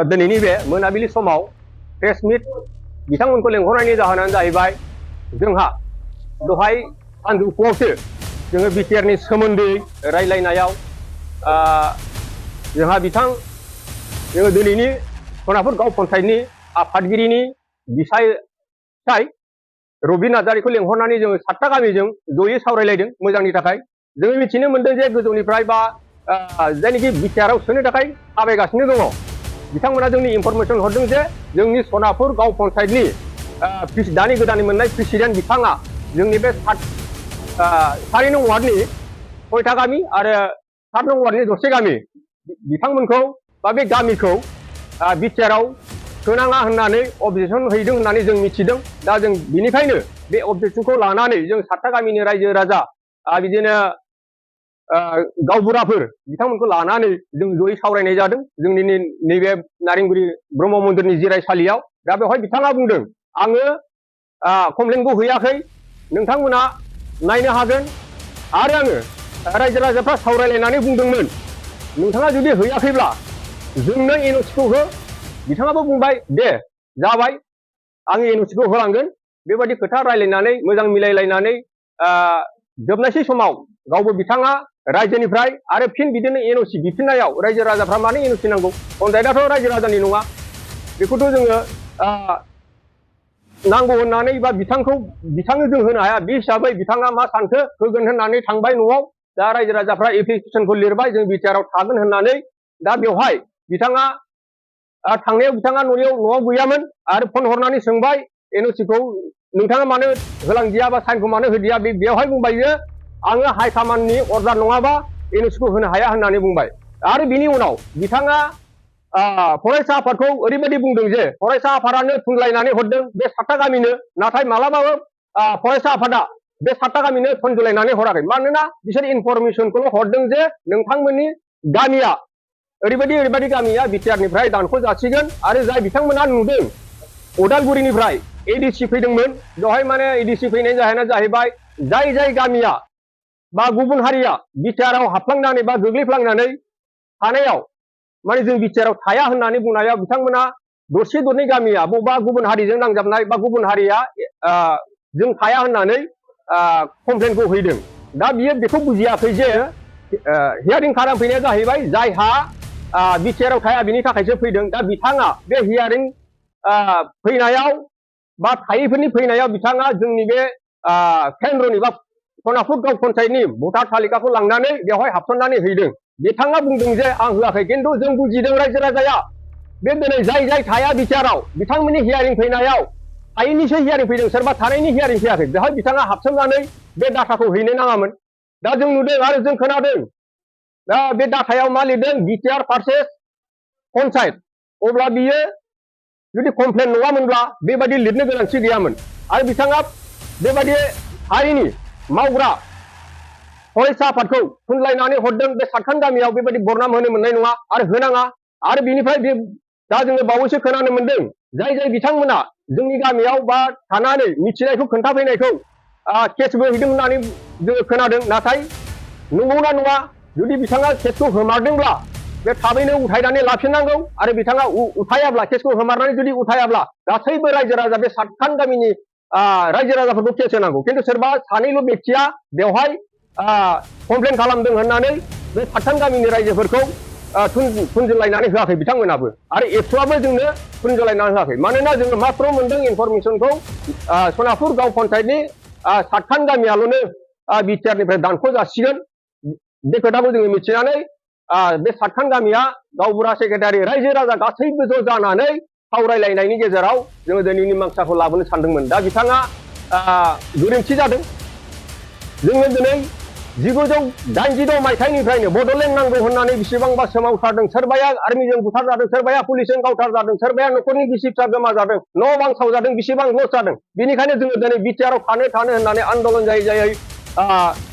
दिनैनि बे मोनाबिलि समाव प्रेस मिट बिथांमोनखौ लेंहरनायनि जाहोनानो जाहैबाय जोंहा दहाय सानजौफुआवसो जोङो BTR नि सोमोन्दै रायलायनायाव जोंहा जोङो दिनैनि सनापुर गाव पन्सायतनि आफादगिरिनि बिसाय रबि नार्जारीखौ लेंहरनानै जोङो 7टा गामिजों जयै सावरायलायदों मोजांनि थाखाय जोङो मिथिनो मोनदों जे गोजौनिफ्राय बा जायनोखि BTR आव सोनो थाखाय थाबायगासिनो दङ बिथांमोना जोंनि इनफरमेसन हरदों जे जोंनि सनापुर गाव पन्सायतनि दानि गोदानै मोननाय प्रेसिडेन्ट बिथाङा जोंनि बे 4 नं वार्डनि 6टा गामि आरो 7 नं वार्डनि 10 गामि बिथांमोनखौ बा बे गामिखौ BTR आव सोनाङा होननानै अबजेक्सन हैदों होननानै जों मिथिदों दा जों बिनिखायनो बे अबजेक्सनखौ लानानै जों 7टा गामिनि रायजो राजा बिदिनो गावबुराफोर बिथांमोनखौ लानानै जों जयै सावरायनाय जादों जोंनि नैबे नारेंगुरी ब्रह्म मन्दिरनि जिरायसालियाव दा बेवहाय बिथाङा बुंदों आङो कमप्लेनखौ हैयाखै नोंथांमोना नायनो हागोन आरो आङो रायजो राजाफ्रा सावरायलायनानै बुंदोंमोन नोंथाङा जुदि हैयाखैब्ला जोंनो एनअसिखौ हो बिथाङाबो बुंबाय दे जाबाय आं एनअसिखौ होलांगोन बेबायदि खोथा रायलायनानै मोजां मिलायलायनानै जोबनायसै समाव गावबो बिथाङा रायजोनिफ्राय आरो फिन बिदिनो एनअसि बिफिननायाव रायजो राजाफ्रा मानो एनअसि नांगौ पन्सायतआथ' रायजो राजानि नङा बेखौथ' जोङो नांगौ होननानै बा बिथांनो जों होनो हाया बे हिसाबै बिथाङा मा सानखो होगोन होननानै थांबाय न'आव दा रायजो राजाफ्रा एप्लिकेसनखौ लिरबाय जों BTR आव थागोन होननानै दा बेवहाय बिथाङा थांनायाव बिथाङा न'आव गैयामोन आरो फन हरनानै सोंबाय एनअसिखौ नोंथाङा मानो होलांदिया बा साइनखौ मानो होदिया बेवहाय बुंबाय जे आङो हाइकमान्डनि अर्डार नङाबा एनअसिखौ होनो हाया होननानै बुंबाय आरो बिनि उनाव बिथाङा फरायसा आफादखौ ओरैबायदि बुंदों जे फरायसा आफादानो थुनलायनानै हरदों बे 7टा गामिनो नाथाय मालाबाबो फरायसा आफादा बे 7टा गामिनो थुनजुलायनानै हराखै मानोना बिसोर इनफरमेसनखौल' हरदों जे नोंथांमोननि गामिया ओरैबायदि गामिया BTR निफ्राय दानख' जासिगोन आरो जाय बिथांमोना नुदों उदालगुरिनिफ्राय ADC फैदोंमोन बेवहाय माने ADC फैनायनि जाहोना जाहैबाय जाय गामिया बा गुबुन हारिया BTR आव हाबफ्लांनानै बा गोग्लैफ्लांनानै थानायाव माने जों BTR आव थाया होननानै बुंनायाव बिथांमोना दरसे दरनै गामिया बबेबा गुबुन हारिजों नांजाबनाय बा गुबुन हारिया जों थाया होननानै कमप्लेनखौ हैदों दा बियो बेखौ बुजियाखै जे हियारिं खालामफैनाया जाहैबाय जायहा BTR आव थाया बिनि थाखायसो फैदों दा बिथाङा बे हियारिं फैनायाव बा थायैफोरनि फैनायाव बिथाङा जोंनि बे केन्द्रनि बा सनापुर गाव पन्सायतनि भटार तालिकाखौ लांनानै बेवहाय हाबसननानै हैदों बिथाङा बुंदों जे आं होआखै खिन्थु जों बुजिदों रायजो राजाया बे दिनै जाय थाया BTR आव बिथांमोननि हियारिं फैनायाव थायैनिसो हियारिं फैदों सोरबा थानायनि हियारिं फैयाखै बेवहाय बिथाङा हाबसननानै बे डाटाखौ हैनो नाङामोन दा जों नुदों आरो जों खोनादों दा बे डाटायाव मा लिरदों BTR भार्सेस पन्सायत अब्ला बियो जुदि कमप्लेन नङामोनब्ला बेबायदि लिरनो गोनांथि गैयामोन आरो बिथाङा बेबायदि हारिनि मावग्रा फरायसा आफादखौ थुनलायनानै हरदों बे 7खान गामियाव बेबायदि बरनाम होनो मोननाय नङा आरो होनाङा आरो बिनिफ्राय दा जोङो बावैसो खोनानो मोनदों जाय बिथांमोना जोंनि गामियाव बा थानानै मिथिनायखौ खोन्थाफैनायखौ केसबो हैदों होननानै जोङो खोनादों नाथाय नंगौना नङा जुदि बिथाङा केसखौ होमारदोंब्ला बे थाबैनो उथायनानै लाफिननांगौ आरो बिथाङा उथायाब्ला केसखौ होमारनानै जुदि उथायाब्ला गासैबो रायजो राजा बे 7खान गामिनि रायजो राजाफोरखौ केस होनांगौ खिन्थु सोरबा सानैल' बेक्तिया बेवहाय कमप्लेन खालामदों होननानै बे 7खान गामिनि रायजोफोरखौ थुनजुलायनानै होआखै बिथांमोनाबो आरो एबसुआबो जोंनो थुनजुलायनानै होआखै मानोना जोङो मात्र मोनदों इनफरमेसनखौ सनापुर गाव पन्सायतनि 7खान गामियाल'नो BTR निफ्राय दानख' जासिगोन बे खोथाखौ जोङो मिथिनानै बे 7खान गामिया गावबुरा सेक्रेटारि रायजो राजा गासैबो ज' जानानै सावरायलायनायनि गेजेराव जोङो दिनैनि मांसाखौ लाबोनो सानदोंमोन दा बिथाङा गोरोन्थि जादों जोङो दिनै 1986 मायथाइनिफ्रायनो बड'लेण्ड नांगौ होननानै बेसेबांबा सोमावसारदों सोरबाया आर्मिजों बुथारजादों सोरबाया पुलिसजों गावथारजादों सोरबाया न'खरनि बिसि फिसा गोमाजादों न' बां सावजादों बेसेबां लस जादों बेनिखायनो जोङो दिनै BTR आव थानो होननानै आन्दलन जायै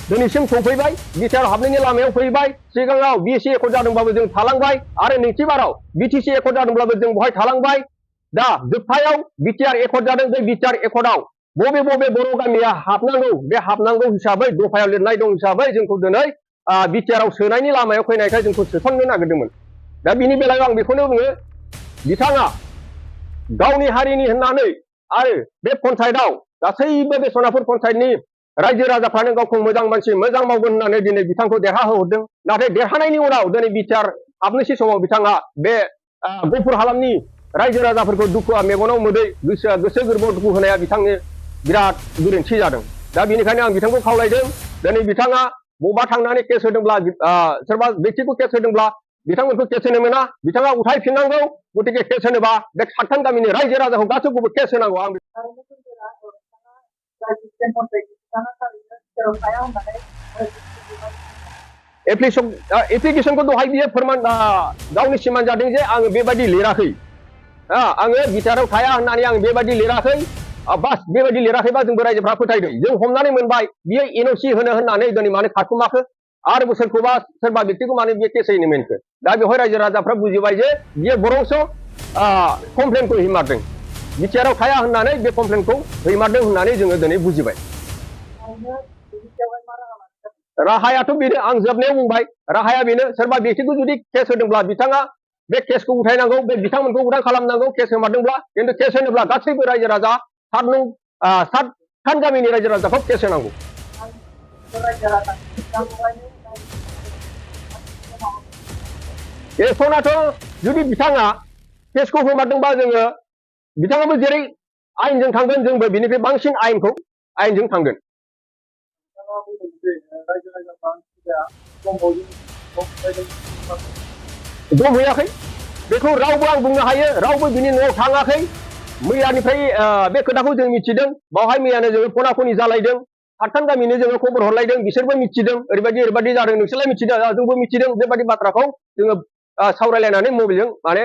दिनैसिम सफैबाय BTR हाबनायनि लामायाव फैबाय सिगाङाव BSc एकर्ड जादोंबाबो जों थालांबाय आरो नैथि बाराव BTC एकर्ड जादोंब्लाबो जों बहाय थालांबाय दा जोबथायाव BTR एकर्ड जादों बे BTR एकर्डआव बबे बर' गामिया हाबनांगौ बे हाबनांगौ हिसाबै दफायाव लिरनाय दं हिसाबै जोंखौ दिनै BTR आव सोनायनि लामायाव फैनायखाय जोंखौ सोसननो नागिरदोंमोन दा बिनि बेलायाव आं बेखौनो बुङो बिथाङा गावनि हारिनि होननानै आरो बे पन्सायतआव गासैबो बे सनापुर पन्सायतनि रायजो राजाफ्रानो गावखौ मोजां मानसि मोजां मावगोन होननानै दिनै बिथांखौ देरहाहोहरदों। नाथाय देरहानायनि उनाव दिनै BTR हाबनोसै समाव बिथाङा बे गफुर हालामनि रायजो राजाफोरखौ दुखुआ मेगनाव मोदै गोसो गोरबोआव दुखु होनाया बिथांनि बिराद गोरोन्थि जादों। दा बेनिखायनो आं बिथांखौ खावलायदों दिनै बिथाङा बबेबा थांनानै केस होदोंब्ला सोरबा व्यक्तिखौ केस होदोंब्ला बिथांमोनखौ केस होनो मोना, बिथाङा उथायफिननांगौ। गतिके केस होनोबा बे सातथाम गामिनि रायजो राजाखौ गासैखौबो केस होनांगौ। आं एप्लिकेशनखौ दहाय बियो फोरमान गावनि सिमान जादों जे आङो बेबायदि लिराखै, आङो BTRआव थाया होननानै आं बेबायदि लिराखै। बास बेबायदि लिराखैबा जोंबो रायजोफ्रा फोथायदों, जों हमनानै मोनबाय बियो NOC होनो होननानै दिनै मानो खारखुमाखो आरो सोरखौबा सोरबा व्यक्तिखौ मानो बियो केस होनो मोनखो। दा बेवहाय रायजो राजाफ्रा बुजिबाय जे बियो बरंसो कमप्लेनखौ हैमारदों, BTRआव थाया होननानै बे कमप्लेनखौ हैमारदों होननानै जोङो दिनै बुजिबाय। राहायाथ' बेनो आं जोबनायाव बुंबाय, राहाया बेनो सोरबा व्यक्तिखौ जुदि केस होदोंब्ला बिथाङा बे केसखौ उथायनांगौ, बे बिथांमोनखौ उदां खालामनांगौ केस होमारदोंब्ला। खिन्थु केस होनोब्ला गासैबो रायजो राजा सातखान गामिनि रायजो राजाखौ केस होनांगौ। एसनाथ' जुदि बिथाङा केसखौ होमारदोंबा जोङो बिथाङाबो जेरै आयेनजों थांगोन, जोंबो बिनिफ्राय बांसिन आयेनजों थांगोन। दम हैयाखै बेखौ रावबो आं बुंनो हायो, रावबो बिनि न'आव थाङाखै। मैयानिफ्राय बे खोथाखौ जों मिथिदों, बावहाय मैयानो जोङो खना खनि जालायदों, सातथाम गामिनो जोङो खबर हरलायदों, बिसोरबो मिथिदों ओरैबायदि जादों, नोंसोरलाय मिथिदों, जोंबो मिथिदों। बेबायदि बाथ्राखौ जोङो सावरायलायनानै मबाइलजों माने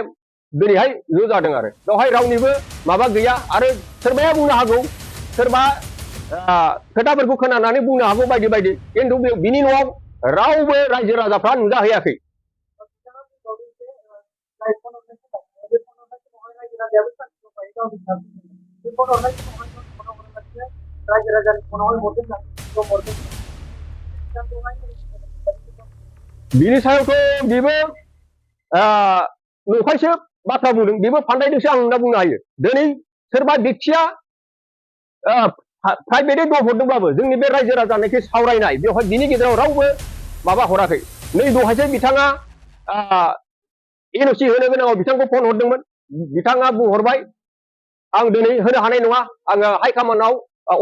दिनैहाय ज' जादों आरो बेवहाय रावनिबो माबा गैया। आरो सोरबाया बुंनो हागौ, सोरबा खोथाफोरखौ खोनानानै बुंनो हागौ बायदि बायदि, खिन्थु बिनि न'आव रावबो रायजो राजाफ्रा नुजाहैयाखै। बिनि सायावथ' बेबो नंखायसो बाथ्रा बुंदों, बेबो फान्दायदोंसो आं होनना बुंनो हायो। दिनै सोरबा व्यक्तिया प्राइभेटै दंहरदोंब्लाबो जोंनि बे रायजो राजानिखि सावरायनाय बेवहाय बिनि गेजेराव रावबो माबा हराखै। नै दहायसो बिथाङा NOC होनो गोनाङाव बिथांखौ फन हरदोंमोन, बिथाङा बुंहरबाय आं दिनै होनो हानाय नङा, आङो हाइकमान्डआव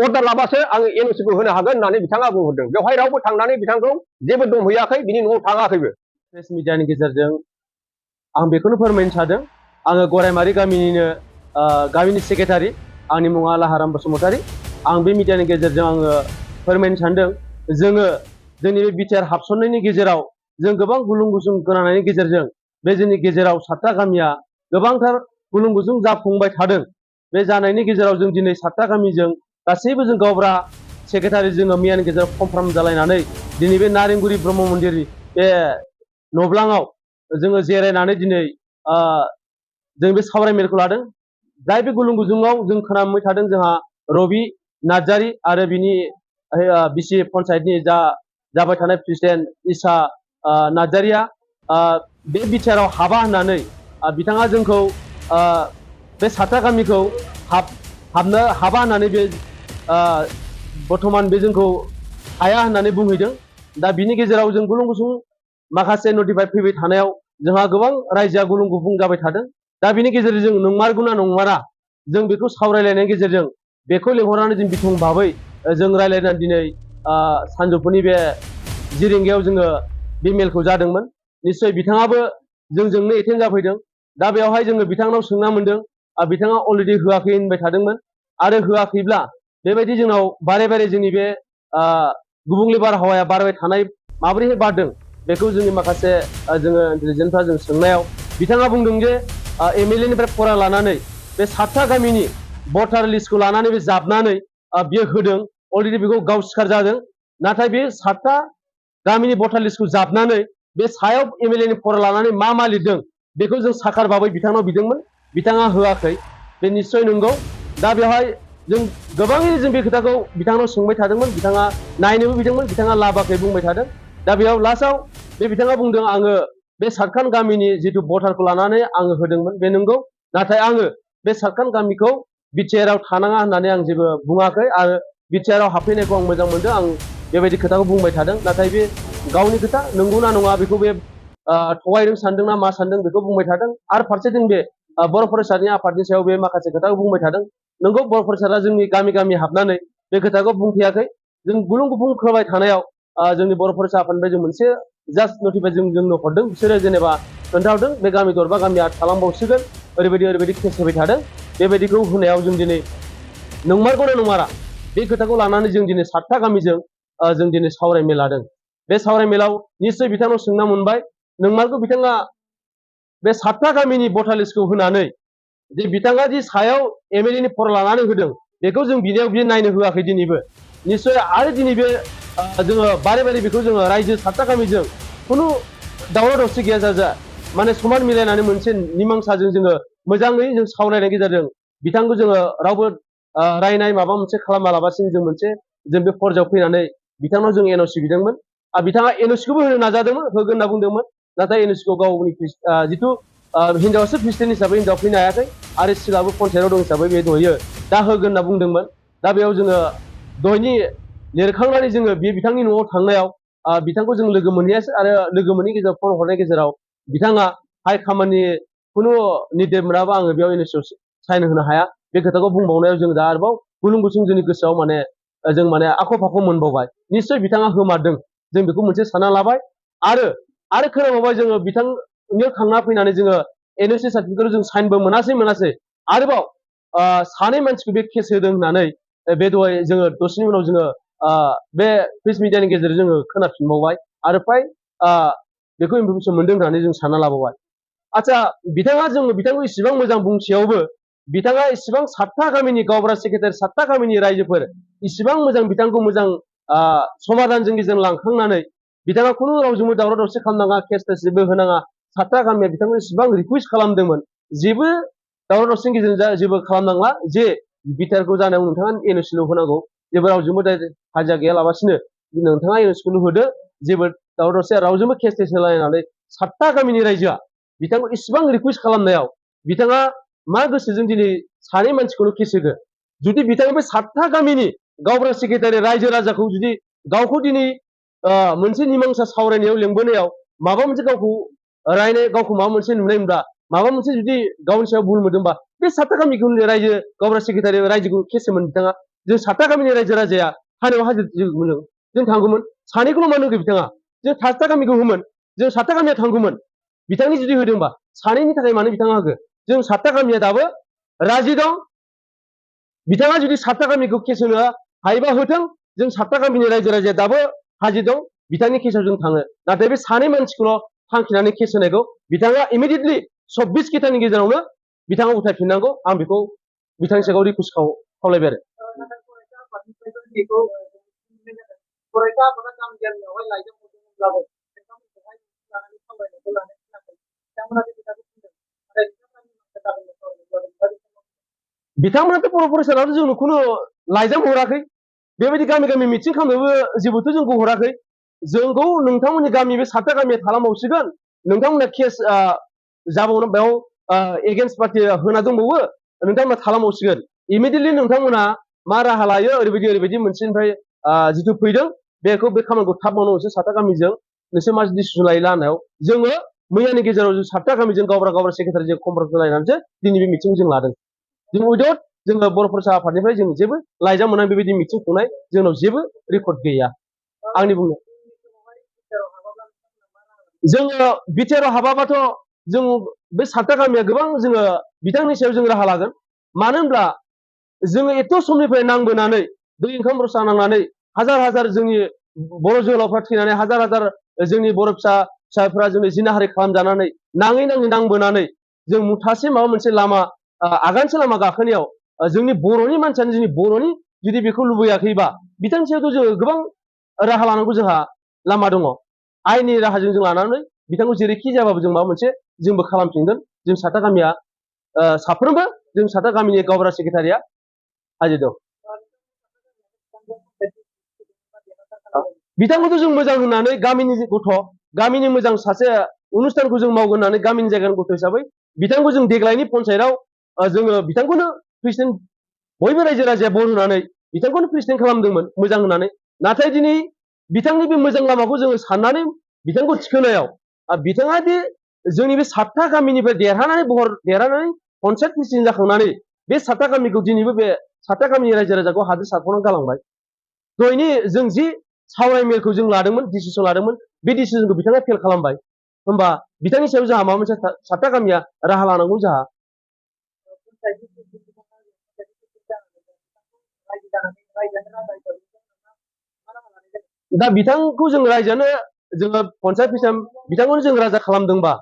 अर्डार लाबासो आङो NOCखौ होनो हागोन होननानै बिथाङा बुंहरदों। बेवहाय रावबो थांनानै बिथांखौ जेबो दमहैयाखै, बिनि न'आव थाङाखैबो। प्रेस मिडियानि गेजेरजों आं बेखौनो फोरमायनो सानदों, आङो गरायमारि गामिनि सेक्रेटारि, आंनि मुङा लाहाराम बसुमतारी। आं बे मिडियानि गेजेरजों आङो फोरमायनो सानदों, जोङो जोंनि बे BTR हाबसननायनि गेजेराव जों गोबां गुलुं गुजुं खोनानायनि गेजेरजों बे जोंनि गेजेराव सातथा गामिया गोबांथार गुलुं गुजुं जाफुंबाय थादों। बे जानायनि गेजेराव जों दिनै सातथा गामिजों गासैबो जों गावब्रा सेक्रेटारि जोङो मैयानि गेजेराव कनफ्राम जालायनानै दिनै बे नारेंगुरि ब्रह्म मन्दिर बे नब्लाङाव जोङो जिरायनानै दिनै जों बे सावरायमेलखौ लादों। जाय बे गुलुं गुजुङाव जों खोनाबाय थादों, जोंहा रबि नार्जारी आरो बिनि बिसि पन्सायतनि जाबाय थानाय प्रेसिडेन्ट ईशा नार्जारीया बे BTRआव हाबा होननानै बिथाङा जोंखौ बे सातथा गामिखौ हाबनो हाबा होननानै बे बर्थमान बे जोंखौ हाया होननानै बुंहैदों। दा बिनि गेजेराव जों गुलुं गुजुं माखासे नटिफाइ फैबाय थानायाव जोंहा गोबां रायजोआ गुलुं गुफुं जाबाय थादों। दा बिनि गेजेरजों नंमारगौना नंमारा जों बेखौ सावरायलायनायनि गेजेरजों बेखौ लिंहरनानै जों बिथं भाबै जों रायलायनानै दिनै सानजौफुनि बे 10 रिंगायाव जोङो बे मेलखौ जादोंमोन। निश्चय बिथाङाबो जोंजोंनो एटेन्ड जाफैदों। दा बेवहाय जोङो बिथांनाव सोंना मोनदों, बिथाङा अलरेडि होआखै होनबाय थादोंमोन, आरो होआखैब्ला बेबायदि जोंनाव बारे बारे जोंनि बे गुबुंले बारहावाया बारबाय थानाय माबोरैहाय बारदों बेखौ जोंनि माखासे जोङो इन्टेलिजेन्सफ्रा जों सोंनायाव बिथाङा बुंदों जे MLA निफ्राय फरा लानानै बे सातथा गामिनि भटार लिस्टखौ लानानै बे जाबनानै बियो होदों, अलरेडि बेखौ गाव सिखार जादों। नाथाय बे सातथा गामिनि भटार लिस्टखौ जाबनानै बे सायाव MLA नि फरा लानानै मा लिरदों बेखौ जों साखार भाबै बिथांनाव बिदोंमोन, बिथाङा होआखै। बे निश्चय नंगौ। दा बेवहाय जों गोबाङैनो जों बे खोथाखौ बिथांनाव सोंबाय थादोंमोन, बिथाङा नायनोबो बिदोंमोन, बिथाङा लाबाखै बुंबाय थादों। दा बेयाव लास्टआव बे बिथाङा बुंदों आङो बे सातखान गामिनि जिथु भटारखौ लानानै आङो होदोंमोन, बे नंगौ। नाथाय आङो बे सातखान गामिखौ BTR आव थानाङा होननानै आं जेबो बुङाखै आरो BTR आव हाबफैनायखौ आं मोजां मोनदों आं बेबायदि खोथाखौ बुंबाय थादों नाथाय बे गावनि खोथा नंगौना नङा बेखौ बे थगायदों सानदोंना मा सानदों बेखौ बुंबाय थादों आरो फारसेथिं बे बर' फरायसानि आफादनि सायाव बे माखासे खोथाखौ बुंबाय थादों नंगौ बर' फरायसाला जोंनि गामि गामि हाबनानै बे खोथाखौ बुंफैयाखै जों गुलुं गुबुं खोबाय थानायाव जोंनि बर' फरायसा आफादनिफ्राय जों मोनसे जास्ट नटिफाइ जोंनो हरदों बिसोरो जेनेबा खोन्थाहरदों बे गामि दरबा गामिया थालांबावसिगोन ओरैबायदि केस होबाय थादों बेबायदिखौ होनायाव जों दिनै नंमारगौना नंमारा बे खोथाखौ लानानै जों दिनै 7था गामिजों जों दिनै सावरायमेल लादों बे सावरायमेलाव निश्चय बिथांनाव सोंना मोनबाय नंमारगौ बिथाङा बे 7था गामिनि भटार लिस्टखौ होनानै जे बिथाङा जि सायाव MLA नि फर लानानै होदों बेखौ जों बिनायाव बियो नायनो होआखै दिनैबो निश्चय आरो दिनै बे जोङो बारे बारे बेखौ जोङो रायजो 7था गामिजों खुनु दावराव दावसि गैयाजाजा माने समान मिलायनानै मोनसे निमांसाजों जोङो मोजाङै जों सावरायनायनि गेजेरजों बिथांखौ जोङो रावबो रायनाय माबा मोनसे खालामालाबासिनो जों मोनसे जों बे फर्जायाव फैनानै बिथांनाव जों NOC बिदोंमोन बिथाङा NOC खौबो होनो नाजादोंमोन होगोन होनना बुंदोंमोन नाथाय NOC खौ गावनि जिथु हिनजावासो प्रेसिडेन्ट हिसाबै हिनजाव फैनो हायाखै आरो सिगाङाबो पन्सायतआव दं हिसाबै बे दहायो दा होगोन होनना बुंदोंमोन दा बेयाव जोङो दहायनि लिरखांनानै जोङो बे बिथांनि न'आव थांनायाव बिथांखौ जों लोगो मोनहैयासै आरो लोगो मोनैनि गेजेराव फन हरनायनि गेजेराव बिथाङा हाइ खामानि खुनु निर्देश मोनाबा आङो बेयाव NOC आव साइन होनो हाया बे खोथाखौ बुंबावनायाव जों दा आरोबाव गुलुं गुसुं जोंनि गोसोआव माने जों माने आख' फाख' मोनबावबाय निश्चय बिथाङा होमारदों जों बेखौ मोनसे सानना लाबाय आरो खोनाबावबाय जोङो बिथांनियाव थांना फैनानै जोङो NOC सार्टिफिकेटआव जों साइनबो मोनासै आरोबाव सानै मानसिखौ बे केस होदों होननानै बे दहाय जोङो दसेनि उनाव जोङो बे प्रेस मिडियानि गेजेरजों जोङो खोनाफिनबावबाय आरो फ्राय बेखौ इनफरमेसन मोनदों होननानै जों सानना लाबावबाय आচ্ছা जोङो बिथांखौ इसेबां मोजां बुंसेयावबो बिथाङा इसेबां 7था गामिनि गावबुरा सेक्रेटारि 7था गामिनि रायजोफोर इसेबां मोजां बिथांखौ मोजां समाधानजों गेजेरजों लांखांनानै बिथाङा खुनु रावजोंबो दावराव दावसि खालामनाङा केस जेबो होनाङा 7था गामिया बिथांखौ इसेबां रिकुवेस्ट खालामदोंमोन जेबो दावराव दावसिनि गेजेरजों जेबो खालामनांला जे BTR खौ जानायाव नोंथाङा NOC ल' होनांगौ जेबो रावजोंबो हाजिरा गैयालाबासिनो नोंथाङा NOC खौल' होदो जेबो दावराव दावसि रावजोंबो केस होलायनानै 7था गामिनि रायजोआ बिथांखौ इसेबां रिकुवेस्ट खालामनायाव बिथाङा मा गोसोजों दिनै सानै मानसिखौल' केस होखो जुदि बिथाङा बे 7था गामिनि गावबुरा सेक्रेटारि रायजो राजाखौ जुदि गावखौ दिनै मोनसे निमांसा सावरायनायाव लेंबोनायाव माबा मोनसे गावखौ रायनाय गावखौ माबा मोनसे नुनायमोनब्ला माबा मोनसे जुदि गावनि सायाव भुल मोनदोंबा बे 7था गामिखौ रायजो गावबुरा सेक्रेटारि रायजोखौ केस होमोन बिथाङा जों 7था गामिनि रायजो राजाया हानायाव हाजिर जों थांगौमोन सानैखौल' मानो होखो बिथाङा जों 7था गामिखौ होमोन जों 7था गामिया थांगौमोन बिथांनि जुदि होदोंबा सानैनि थाखाय मानो बिथाङा होखो जों 7था गामिया दाबो राजि दं बिथाङा जुदि 7था गामिखौ केस होनो हायोबा होथों जों 7था गामिनि रायजो राजाया दाबो हाजिर दं बिथांनि केसआव जों थाङो नाथाय बे सानै मानसिखौल' थांखिनानै केस होनायखौ बिथाङा इमिडियेटलि 24 घन्टानि गेजेरावनो बिथाङा उथायफिननांगौ आं बेखौ बिथांनि सायाव रिकुवेस्ट खावलायबाय आरो बिथांमोनाथ' बर' फरायसालियाव जोंनो खुनु लाइजाम हराखै बेबायदि गामि गामि मिटिं खालामनोबो जेबोथ' जोंखौ हराखै जोंखौ नोंथांमोननि गामि बे 7था गामिया थालांबावसिगोन नोंथांमोना केस जाबावनो बेयाव एगेन्स्ट पार्टि होना दंबावो नोंथांमोना थालांबावसिगोन इमिडियेटलि नोंथांमोना मा राहा लायो ओरैबायदि मोनसेनिफ्राय जिथु फैदों बेखौ बे खामानिखौ थाब मावनो नोंसोर 7था गामिजों नोंसोर मा डिसिसन लायो लानायाव जोङो मैयानि गेजेराव जों 7था गामिजों गावबुरा सेक्रेटारि जों कमफर्ट लायनानैसो दिनै बे मिटिंखौ जों लादों जों उइदाउट जोङो बर' फरायसा आफादनिफ्राय जों जेबो लाइजाम मोननाय बेबायदि मिटिं खुंनाय जोंनाव जेबो रेकर्ड गैया आंनि बुंनाय जोङो BTR आव हाबाबाथ' जों बे 7था गामिया गोबां जोङो बिथांनि सायाव जों राहा लागोन मानो होनब्ला जोङो एथ' समनिफ्राय नांबोनानै दै ओंखाम रसा नांनानै हाजार हाजार जोंनि बर' जोहोलावफ्रा थैनानै हाजार हाजार जोंनि बर' फिसाफोरा जोंनि जिनाहारि खालामजानानै नाङै नांबोनानै जों मुथासे माबा मोनसे लामा आगानसे लामा गाखोनायाव जोंनि बर'नि मानसियानो जोंनि बर'नि जुदि बेखौ लुबैयाखैबा बिथांनि सायावथ' जोङो गोबां राहा लानांगौ जोंहा लामा दङ आयेननि राहाजों जों लानानै बिथांखौ जेरैखि जायाबाबो जों माबा मोनसे जोंबो खालामफिनगोन जों 7था गामिया साफ्रोमबो जों 7था गामिनि गावबुरा सेक्रेटारिया हाजिर दं बिथांखौथ' जों मोजां होननानै गामिनि गथ' गामिनि मोजां सासे अनुस्थानखौ जों मावगोन होननानै गामिनि जायगानि गथ' हिसाबै बिथांखौ जों देग्लायनि पन्सायतआव जोङो बिथांखौनो प्रेसिडेन्ट बयबो रायजो राजाया भट होनानै बिथांखौनो प्रेसिडेन्ट खालामदोंमोन मोजां होननानै नाथाय दिनै बिथांनि बे मोजां लामाखौ जोङो साननानै बिथांखौ थिखोनायाव बिथाङा दि जोंनि बे 7टा गामिनिफ्राय देरहानानै पन्सायत प्रेसिडेन्ट जाखांनानै बे 7टा गामिखौ दिनैबो बे 7टा गामिनि रायजो राजाखौ हादोर सारख'नानै गालांबाय दहायनि जों जि सावराय मेलखौ जों लादोंमोन डिसिसन लादोंमोन बे डिसिसनखौ बिथाङा फेल खालामबाय होमबा बिथांनि सायाव जोंहा माबा मोनसे 7टा गामिया राहा लानांगौ जोंहा दा बिथांखौ जों रायजोआनो जोङो पन्सायत बिथांखौनो जों राजा खालामदोंबा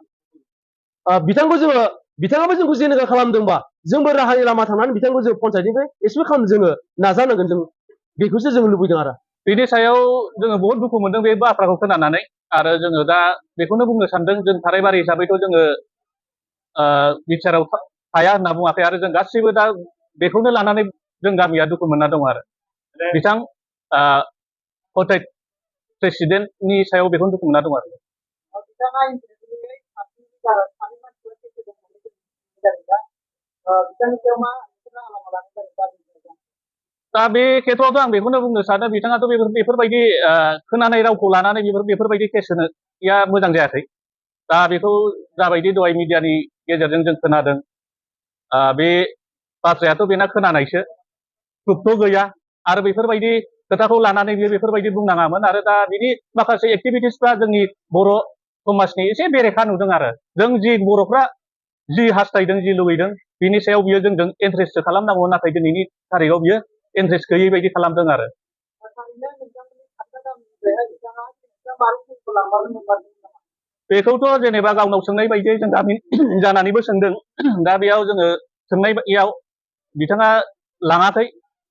बिथाङाबो जोंखौ जेनेगा खालामदोंबा जोंबो राहानि लामा थांनानै बिथांखौ जों पन्सायतनिफ्राय एसेबो खालामनो जोङो नाजानांगोन जों बेखौसो जों लुबैदों आरो बेनि सायाव जोङो बहुत दुखु मोनदों बे बाथ्राखौ खोनानानै आरो जोङो दा बेखौनो बुंनो सानदों जों थाराइबारि हिसाबैथ' जोङो बिटिआरआव थाया होनना बुङाखै आरो जों गासैबो दा बेखौनो लानानै जों गामिया दुखु मोनना दं आरो बिथां पन्सायत प्रेसिडेन्टनि सायाव बेखौनो दुखु मोनना दं आरो दा बे खेथ्रआवथ' आं बेखौनो बुंनो सानो बिथाङाथ' बेफोरबायदि खोनानाय रावखौ लानानै बेफोरबायदि केस होनाया मोजां जायाखै दा बेखौ जाबायदि दहाय मिडियानि गेजेरजों जों खोनादों बे बाथ्रायाथ' बेना खोनानायसो प्रुफथ' गैया आरो बेफोरबायदि खोथाखौ लानानै बियो बेफोरबायदि बुंनाङामोन आरो दा बिनि माखासे एक्टिभिटिसफ्रा जोंनि बर' समाजनि एसे बेरेखा नुदों आरो जों जि बर'फ्रा जि हास्थायदों जि लुबैदों बिनि सायाव बियो जोंजों इन्ट्रेस्टसो खालामनांगौ नाथाय दिनैनि थारिखआव बियो इन्ट्रेस्ट गैयै बायदि खालामदों आरो बेखौथ' जेनेबा गावनाव सोंनाय बायदियै जों गामि जानानैबो सोंदों दा बेयाव जोङो सोंनायाव बिथाङा लाङाखै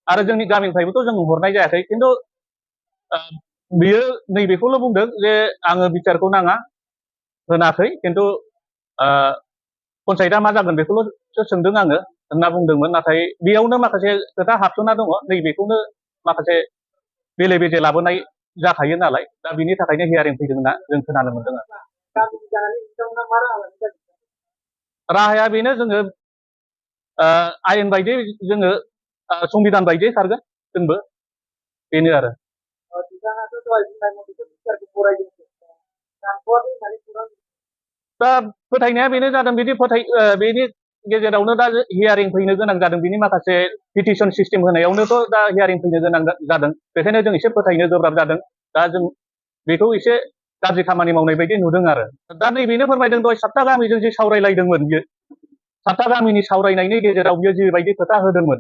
आरो जोंनि गामिनिफ्रायबोथ' जों हरनाय जायाखै खिन्थु बियो नैबेखौल' बुंदों जे आङो बिटिआरखौ नाङा होनाखै खिन्थु पन्सायतआ मा जागोन बेखौल'सो सोंदों आङो होनना बुंदोंमोन नाथाय बेयावनो माखासे खोथा हाबसोना दङ नैबेखौनो माखासे बेले बेजे लाबोनाय जाखायो नालाय दा बिनि थाखायनो हियारिं फैदों होनना जों खोनानो मोनदों राहाया बेनो जोङो आयेन बायदियै जोङो संबिधान बायदियै खारगोन जोंबो बेनो आरो दा फोथायनाया बेनो जादों बिदि बेनि गेजेरावनो दा हियारिं फैनो गोनां जादों बिनि माखासे पिटिसन सिस्टेम होनायावनोथ' दा हियारिं फैनो गोनां जादों बेखायनो जों एसे फोथायनो गोब्राब जादों दा जों बेखौ एसे गाज्रि खामानि मावनाय बायदि नुदों आरो दा नैबेनो फोरमायदों दहाय 7टा गामिजों जे सावरायलायदोंमोन बियो 7टा गामिनि सावरायनायनि गेजेराव बियो जिबायदि खोथा होदोंमोन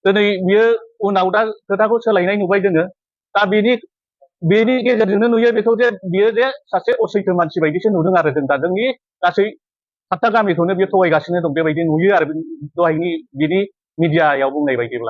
दिनै बियो उनाव दा खोथाखौ सोलायनाय नुबाय जोङो दा बेनि गेजेरजोंनो नुयो बेखौ जे बियो जे सासे असैथो मानसि बायदिसो नुदों आरो जों दा जोंनि गासै 7टा गामिखौनो बियो थगायगासिनो दं बेबायदि नुयो आरो दहायनि बिनि मिडियायाव बुंनाय बायदिब्ला